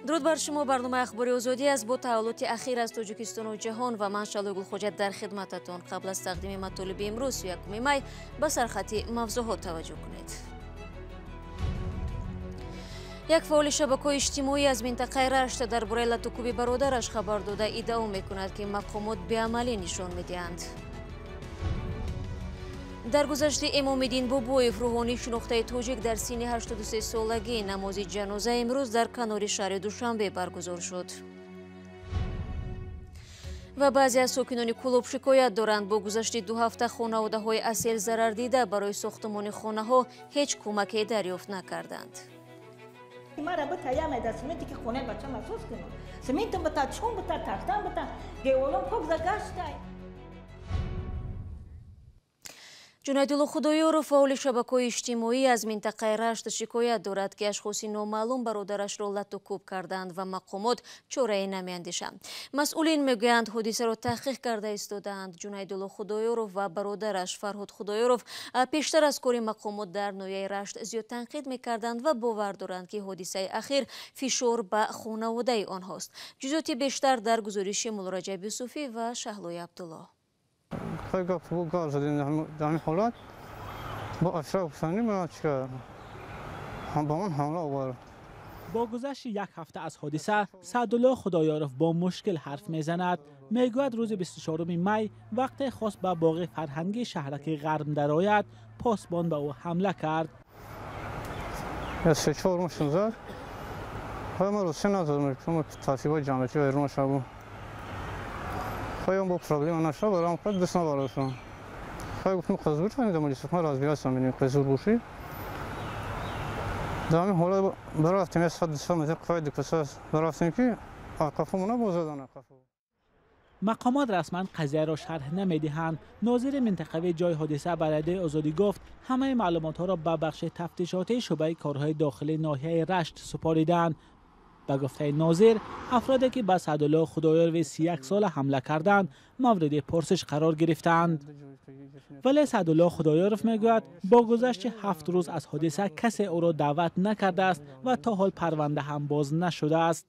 Дуруд бар шумо. Барномаи Ахбори Озодӣ аст бо таҳаввулоти ахир аз Тоҷикистону ҷаҳон ва ман Шалои Гулхоҷа дар хидмататон. Қабл аз тақдими матолиби имрӯз, 1 май, ба сархати мавзӯъҳо таваҷҷӯҳ кунед. Як фаъоли шабакаҳои иҷтимоӣ аз минтақаи Рашт дар бораи латукӯби бародараш хабар дода иддао мекунад, ки мақомот беамалӣ нишон медиҳанд. Дар гузашти Эмомиддин Бобоев, рӯҳонии шинохтаи тоҷик, дар синни 83 солагӣ, намози ҷаноза имрӯз дар канори шаҳри Душанбе баргузор шуд. Ва баъзе аз сокинони Кӯлоб шикоят доранд, бо гузашти 2 ҳафта хонаводаҳои асел зарардида барои сохтмони хонаҳо ҳеҷ кӯмаке дарёфт накарданд. Мара бита ямеда сименте ки хонаи бачам асос кунам. Симентам бита, чун бита, тахтам бита, деволом пок загаштай. Ҷунайдулло Худоёров, фаъоли шабакаҳои иҷтимоӣ аз минтақаи Рашт, шикоят дорад, ки ашхоси номаълум бародарашро латукӯб карданд ва мақомот чорае намеандешанд. Масъулин мегӯянд, ҳодисаро таҳқиқ карда истодаанд. Ҷунайдулло Худоёров ва бародараш Фарҳод Худоёров пештар аз кори мақомот дар ноҳияи Рашт зиёд танқид мекарданд ва бовар доранд, ки ҳодисаи ахир фишор ба хонаводаи онҳост. Ҷузъиёти бештар дар гузориши Муллораҷаб Юсуфӣ ва Шаҳлои Абдулло. Гап задем дар ҳамин ҳолат бо Ашраф Ҳусайнӣ ба ман ҳамла овард. Бо гузашти як ҳафта аз ҳодиса Саъдулло Худоёров бо мушкил ҳарф мезанад. Мегӯяд, рӯзи 24 май вақте хост ба боғи фарҳангии шаҳраки Ғарм дарояд, посбон ба ӯ ҳамла кард. 3-4 мушт зад. Ман русия надорам, тартиботи ҷамъиятӣ вайрон шаву. Хай бо проблема нашла, барам хай даст набарашам. Хай гуфтам, қазбур фаҳмидам, ман разбираться менем, қазбур бошӣ. Дар ҳамин ҳолат барафтем, 100-200 метр қафои дукаса барафтем, ки қафомона боз задан қафо. Мақомот расман қазияро шарҳ намедиҳанд. Нозири минтақавии ҷои ҳодиса ба Радиои Озодӣ гуфт, ҳамаи маълумотҳоро ба бахши тафтишотии шӯъбаи корҳои дохилии ноҳияи Рашт супориданд. Ба гуфтаи нозир, афроде ки ба Саъдулло Худоёрови 31 сола ҳамла карданд, мавриди пурсиш қарор гирифтаанд. Вале Саъдулло Худоёров мегӯяд, бо гузашти 7 рӯз аз ҳодиса касе ӯро даъват накардааст ва то ҳол парванда ҳам боз нашудааст.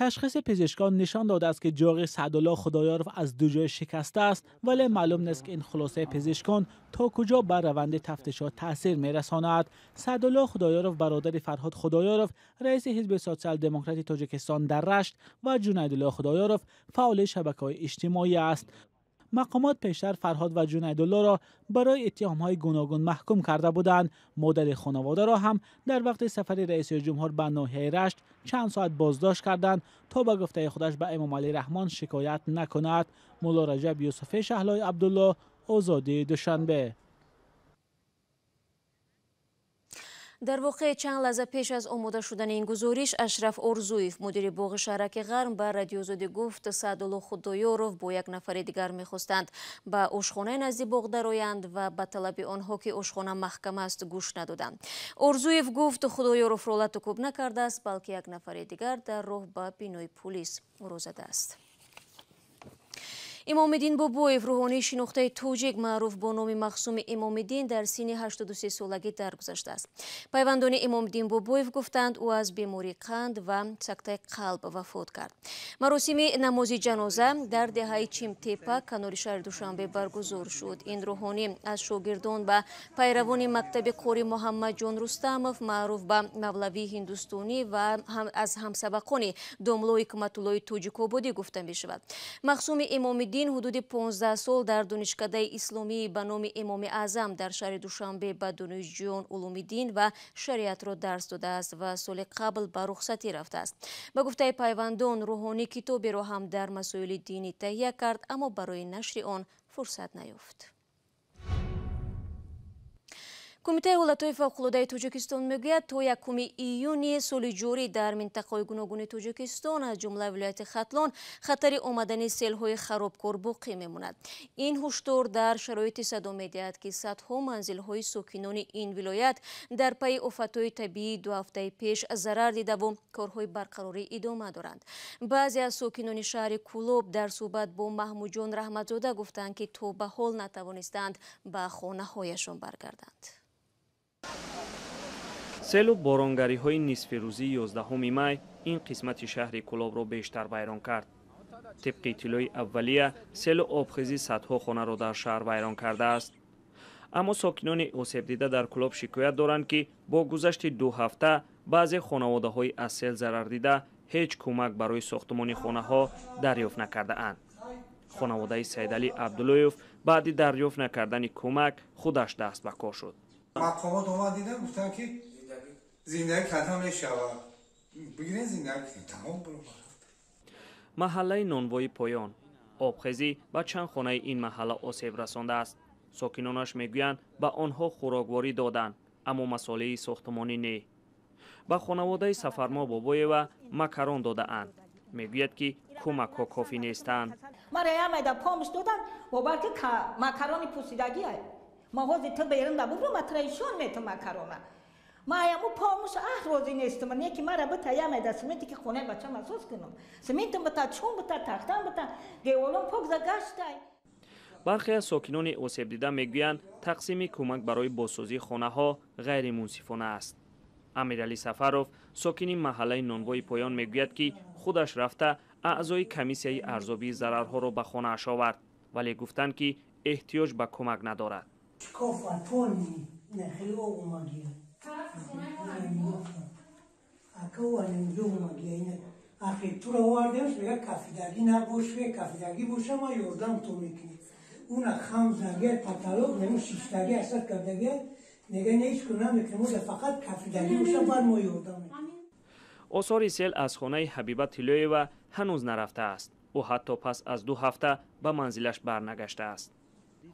Ташхиси пизишкон нишон додааст, ки ҷоғи Саъдулло Худоёров аз 2 ҷой шикастааст, вале маълум нест, ки ин хулосаи пизишкон то куҷо ба раванди тафтишот таъсир мерасонад. Саъдулло Худоёров бародари Фарҳод Худоёров, раиси ҳизби Социал-демократи Тоҷикистон дар Рашт, ва Ҷунайдулло Худоёров, фаъоли шабакаҳои иҷтимоӣ аст. Мақомот пештар Фарҳод ва Ҷунайдуллоро барои иттиҳомҳои гуногун маҳкум карда буданд. Модари хонаводаро ҳам дар вақти сафари раиси ҷумҳур ба ноҳияи Рашт чанд соат боздошт карданд, то ба гуфтаи худаш ба Эмомалӣ Раҳмон шикоят накунад. Муллораҷаб Юсуфӣ, Шаҳлои Абдулло, Озодӣ, Душанбе. Дар воқеъ, чанд лаҳза пеш аз омода шудани ин гузориш, Ашраф Орзуев, мудири боғи шаҳраки Ғарм, ба Радиои Озодӣ гуфт, Саъдулло Худоёров бо як нафари дигар мехостанд ба ошхонаи назди боғ дароянд ва ба талаби онҳо, ки ошхона маҳкам аст, гӯш надоданд. Орзуев гуфт, Худоёровро латукӯб накардааст, балки як нафари дигар дар роҳ ба бинои пулис ӯро задааст. Имомиддин Бобоев, рӯҳонии шинохтаи тоҷик, маъруф бо номи махсуми Имомиддин, дар синни 83 солагӣ даргузаштааст. Пайвандони Имомиддин Бобоев гуфтанд, ӯ аз бемории қанд ва сактаи қалб вафот кард. Маросими намози ҷаноза дар деҳаи Чимтепа канори шаҳри Душанбе баргузор шуд. Ин рӯҳонӣ аз шогирдон ба пайравони мактаби Қори Муҳаммадҷон Рустамов, маъруф ба Мавлавии ҳиндустонӣ, ва аз ҳамсабақони домлои Ҳикматуллои Тоҷикободӣ гуфта мешавад. Махсуми Имомиддин ҳудуди 15 сол дар донишкадаи исломии ба номи Имоми Аъзам дар шаҳри Душанбе ба донишҷӯён улуми дин ва шариатро дарс додааст ва соли қабл ба рухсатӣ рафтааст. Ба гуфтаи пайвандон, рӯҳонӣ китоберо ҳам дар масоили динӣ таҳия кард, аммо барои нашри он фурсат наёфт. Кумитаи ҳолатҳои фавқулодаи Тоҷикистон мегӯяд, то 1 июни соли ҷорӣ дар минтақаҳои гуногуни Тоҷикистон, аз ҷумла вилояти Хатлон, хатари омадани селҳои харобкор боқӣ мемонад. Ин ҳушдор дар шароите садо медиҳад, ки садҳо манзилҳои сокинони ин вилоят дар пайи офатҳои табиии 2 ҳафтаи пеш зарар дидаву корҳои барқарорӣ идома доранд. Баъзе аз сокинони шаҳри Кӯлоб дар суҳбат бо Маҳмудҷон Раҳматзода гуфтанд, ки то ба ҳол натавонистанд ба хонаҳояшон баргарданд. Селу боронгариҳои нисфирӯзии 11 май ин қисмати шаҳри Кӯлобро бештар вайрон кард. Тибқи иттилои аввалия, селу обхезӣ садҳо хонаро дар шаҳр вайрон кардааст. Аммо сокинони осебдида дар Кӯлоб шикоят доранд, ки бо гузашти 2 ҳафта баъзе хонаводаҳои аз сел зарардида ҳеҷ кӯмак барои сохтумони хонаҳо дарёфт накардаанд. Хонаводаи Саидалӣ Абдуллоев баъди дарёфт накардани кӯмак худаш даст ба кор шуд. Мақомот омад, дидам, гуфтанд, ки зиндагӣ карда мешавад, бигирен зиндагӣ кунед, тамом баробар. Маҳаллаи Нонвои Поён. Обхезӣ ба чанд хонаи ин маҳалла осеб расондааст. Сокинонаш мегӯянд, ба онҳо хӯрокворӣ доданд, аммо масолеҳи сохтмонӣ не. Ба хонаводаи Сафармо Бобоева макарон додаанд. Мегӯяд, ки кӯмакҳо кофӣ нестанд. Мара ямайда помш доданд, бовар ки макарони пусидагиай. Ма ҳозир ту берун да бубру, ма тура ишон мету макарона. Ма аяму помуш аҳ розӣ нестам, не ки мара бита ямайда сименте ки хонаи бачам асос кунам. Симентам бита, чун бита, тахтам бита, деволом пок за гаштай. Бархе аз сокинони осебдида мегӯянд, тақсими кӯмак барои бозсозии хонаҳо ғайримунсифона аст. Амиралӣ Сафаров, сокини маҳаллаи Нонвои Поён, мегӯяд, ки худаш рафта аъзои комиссияи арзёбии зарарҳоро ба хонааш овард, вале гуфтанд, ки эҳтиёҷ ба кӯмак надорад. Осори сел аз хонаи Ҳабиба Тиллоева ҳанӯз нарафтааст. Ӯ ҳатто пас аз 2 ҳафта ба манзилаш барнагаштааст.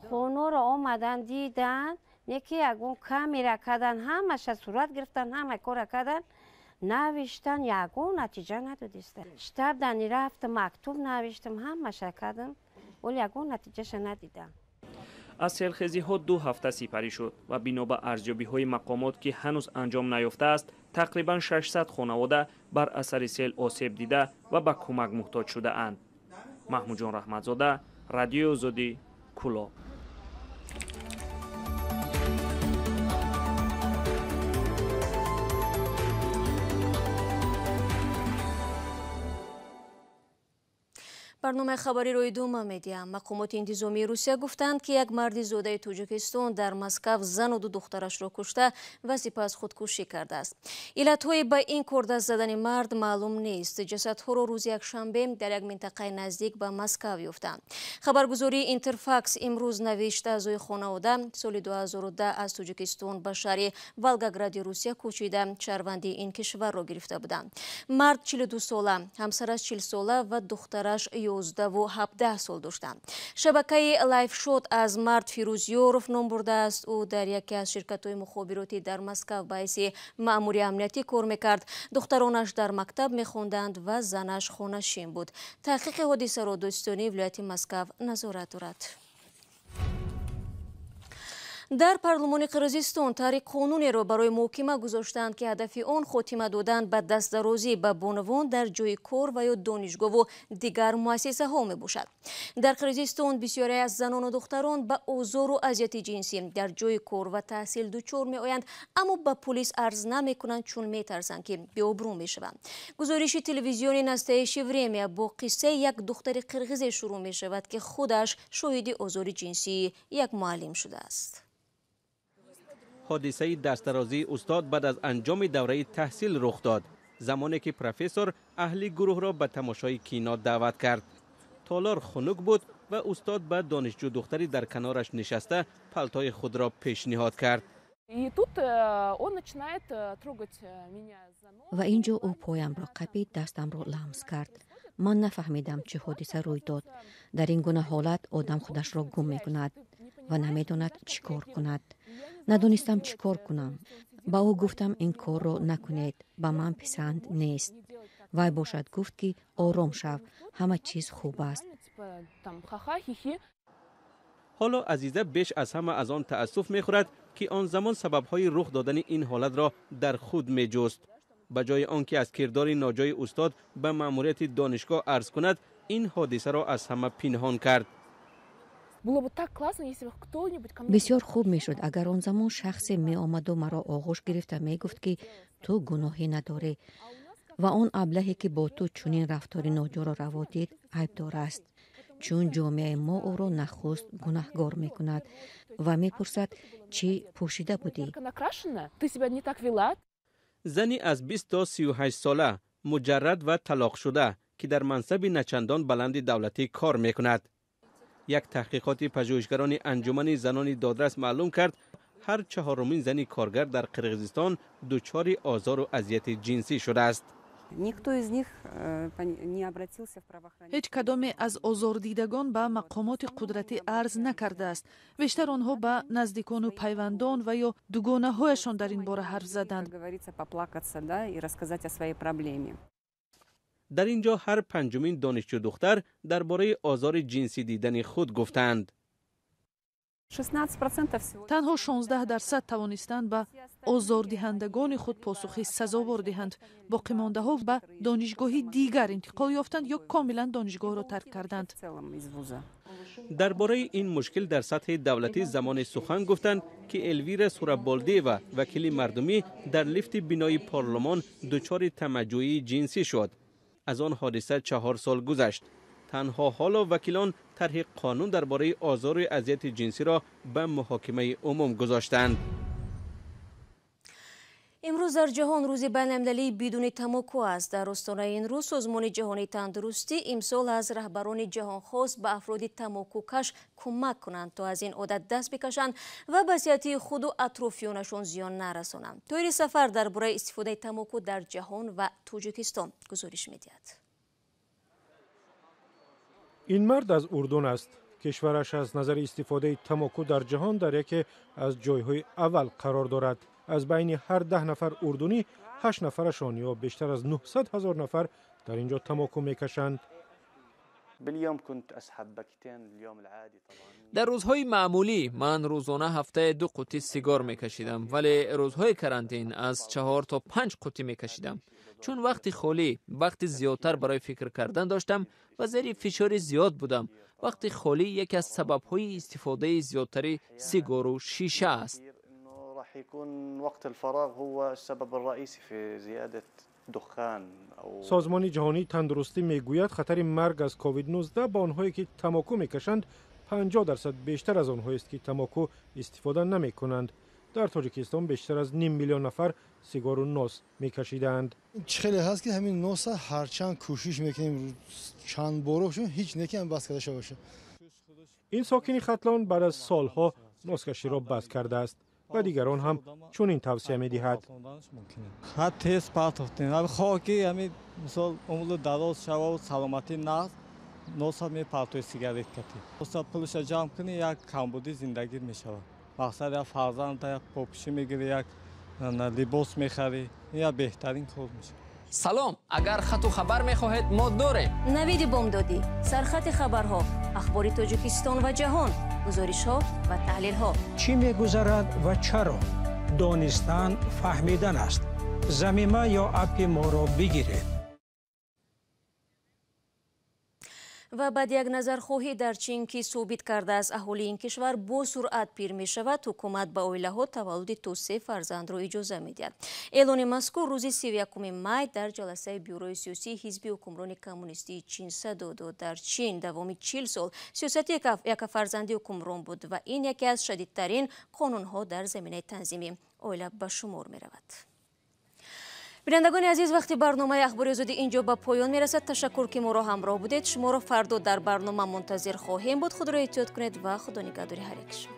Хонаро омадан дидан, не ки ягон камера кардан, ҳамаша сурат гирифтан, ҳама кора кардан, навиштан, ягон натиҷа надодистан. Штаб дани рафтам, мактуб навиштам, ҳамаша кардам, вале ягон натиҷаша надидам. Аз селхезиҳо 2 ҳафта сипарӣ шуд ва бино ба арзёбиҳои мақомот, ки ҳанӯз анҷом наёфтааст, тақрибан 600 хонавода бар асари сел осеб дида ва ба кӯмак муҳтоҷ шудаанд. Маҳмудҷон Раҳматзода, Радиои Озодӣ, Кӯлоб. Барномаи хабариро идома медиҳам. Мақомоти интизомии Русия гуфтанд, ки як марди зодаи Тоҷикистон дар Москав зану 2 духтарашро кушта ва сипас худкушӣ кардааст. Иллатҳои ба ин кор даст задани мард маълум нест. Ҷасадҳоро рӯзи якшанбе дар як минтақаи наздик ба Москав ёфтанд. Хабаргузории Интерфакс имрӯз навишт, аъзои хонавода соли 2010 аз Тоҷикистон ба шаҳри Волгогради Русия кӯчида, шаҳрвандии ин кишварро гирифта буданд. Мард 42 сола, ҳамсараш 40 сола ва духтараш 11 ва 17 сол доштанд. Шабакаи Лайфшот аз мард Фирӯз Ёров ном бурдааст. Ӯ дар яке аз ширкатҳои мухобиротӣ дар Москав ба ҳайси маъмури амниятӣ кор мекард. Духтаронаш дар мактаб мехонданд ва занаш хонашин буд. Таҳқиқи ҳодисаро додситонии вилояти Москав назорат дорад. Дар парлумони Қирғизистон таҳрири қонунеро барои муҳокима гузоштанд, ки ҳадафи он хотима додан ба дастдарозӣ ба бонувон дар ҷои кор ва ё донишгоҳу дигар муассисаҳо мебошад. Дар Қирғизистон бисёре аз занону духтарон ба озору азияти ҷинсӣ дар ҷои кор ва таҳсил дучор меоянд, аммо ба пулис арз намекунанд, чун метарсанд, ки беобрӯ мешаванд. Гузориши телевизиони Настоящее время бо қиссаи як духтари қирғизе шурӯъ мешавад, ки худаш шоҳиди озори ҷинсии як муаллим шудааст. Ҳодисаи дастдарозии устод баъд аз анҷоми давраи таҳсил рух дод, замоне ки профессор аҳли гурӯҳро ба тамошои кино даъват кард. Толор хунук буд ва устод ба донишҷӯ духтари дар канораш нишаста палтои худро пешниҳод кард. Ва ин ҷо ӯ поямро қапид, дастамро ламс кард. Ман нафаҳмидам, чӣ ҳодиса рӯй дод. Дар ин гуна ҳолат одам худашро гум мекунад. ва намедонад чӣ кор кунад. Надонистам чӣ кор кунам. Ба ӯ гуфтам, ин корро накунед, ба ман писанд нест. Вай бошад гуфт, ки ором шав, ҳама чиз хуб аст. Ҳоло Азиза беш аз ҳама аз он таассуф мехӯрад, ки он замон сабабҳои рух додани ин ҳолатро дар худ меҷуст. Ба ҷои он ки аз кирдори ноҷои устод ба маъмурияти донишгоҳ арз кунад, ин ҳодисаро аз ҳама пинҳон кард. Бисёр хуб мешуд, агар он замон шахсе меомаду маро оғӯш гирифта мегуфт, ки ту гуноҳе надорӣ ва он аблаҳе, ки бо ту чунин рафтори ноҷоро раво дид, айбдор аст, чун ҷомеаи мо ӯро нахуст гунаҳгор мекунад ва мепурсад, чӣ пӯшида будӣ. Зани аз 20 то 38 сола, муҷаррад ва талоқшуда, ки дар мансаби начандон баланди давлатӣ кор мекунад. Як таҳқиқоти пажӯҳишгарони анҷумани занони додрас маълум кард, ҳар чаҳорумин зани коргар дар Қирғизистон дучори озору азияти ҷинсӣ шудааст. Ҳеҷ кадоме аз озордидагон ба мақомоти қудратӣ арз накардааст. Бештар онҳо ба наздикону пайвандон ва ё дугонаҳояшон дар ин бора ҳарф заданд. Дар ин ҷо ҳар панҷумин донишҷӯ духтар дар бораи озори ҷинсӣ дидани худ гуфтаанд. Танҳо 16% тавонистанд ба озордиҳандагони худ посухи сазовор диҳанд. Боқимондаҳо ба донишгоҳи дигар интиқол ёфтанд ё комилан донишгоҳро тарк карданд. Дар бораи ин мушкил дар сатҳи давлатӣ замоне сухан гуфтанд, ки Элвира Сураболдиева, вакили мардумӣ, дар лифти бинои парлумон дучори тамаҷҷӯии ҷинсӣ шуд. Аз он ҳодиса 4 сол гузашт. Танҳо ҳоло вакилон тарҳи қонун дар бораи озору азияти ҷинсиро ба муҳокимаи умум гузоштанд. Имрӯз дар ҷаҳон рӯзи байналмилалии бидуни тамоку аст. Дар остонаи ин рӯз Созмони ҷаҳонии тандурустӣ имсол аз раҳбарони ҷаҳон хост ба афроди тамокукаш кӯмак кунанд, то аз ин одат даст бикашанд ва ба сиҳати худу атрофиёнашон зиён нарасонанд. Тоҳири Сафар дар бораи истифодаи тамоку дар ҷаҳон ва Тоҷикистон гузориш медиҳад. Ин мард аз Урдун аст. Кишвараш аз назари истифодаи тамоку дар ҷаҳон дар яке аз ҷойҳои аввал қарор дорад. Аз байни ҳар 10 нафар урдунӣ, 8 нафарашон ё бештар аз 900 ҳазор нафар дар ин ҷо тамоку мекашанд. Дар рӯзҳои маъмулӣ ман рӯзона ҳафтае 2 қуттӣ сигор мекашидам, вале рӯзҳои карантин аз 4 то 5 қуттӣ мекашидам, чун вақти холӣ, вақти зиёдтар барои фикр кардан доштам ва зери фишори зиёд будам. Вақти холӣ яке аз сабабҳои истифодаи зиёдтари сигору шиша аст. Созмони ҷаҳонии тандурустӣ мегӯяд, хатари марг аз COVID-19 ба онҳое, ки тамоку мекашанд, 50% бештар аз онҳоест, ки тамоку истифода намекунанд. Дар Тоҷикистон бештар аз 5 миллион нафар сигору нос мекашидаанд. Чӣ хеле ҳаст, ки ҳамин носа ҳарчанд кӯшиш мекунем, чанд боро ҳеҷ некам бас карда шавад. Ин сокини Хатлон баъд аз солҳо носкаширо бас кардааст ва дигарон ҳам чунин тавсия медиҳад. Ҳа, тез партофтем. Хоҳ ки ҳамин мисол умру дароз шававу саломатӣ нағз, носа мепартои сигарет кати. Носа пулша ҷамъ кунӣ, як камбудӣ зиндагӣ мешавад. Мақсад як фарзанд, як попӯшӣ мегирӣ, як либос мехарӣ, ин як беҳтарин кор мешавад. Салом, агар хату хабар мехоҳед, мо дорем. Навиди бомдодӣ, сархати хабарҳо, ахбори Тоҷикистон ва ҷаҳон, гузоришҳо ва таҳлилҳо. Чӣ мегузарад ва чаро? Донистан фаҳмидан аст. Замима ё аппи моро бигиред. Ва баъд як назархоҳӣ дар Чин, ки собит кардааст аҳолии ин кишвар бо суръат пир мешавад, ҳукумат ба оилаҳо таваллуди то 3 фарзандро иҷоза медиҳад. Эълони мазкур рӯзи 31 май дар ҷаласаи бюрои сиёсии ҳизби ҳукмрони коммунистии Чин садо дод. Дар Чин давоми 40 сол сиёсати якафарзандӣ ҳукмрон буд ва ин яке аз шадидтарин қонунҳо дар заминаи танзими оила ба шумор меравад. Бинандагони азиз, вақти барномаи Ахбори Озодӣ инҷо ба поён мерасад. Ташаккур, ки моро ҳамроҳ будед. Шуморо фардо дар барнома мунтазир хоҳем буд. Худро эҳтиёт кунед ва худо нигаҳдори ҳар яки шумо.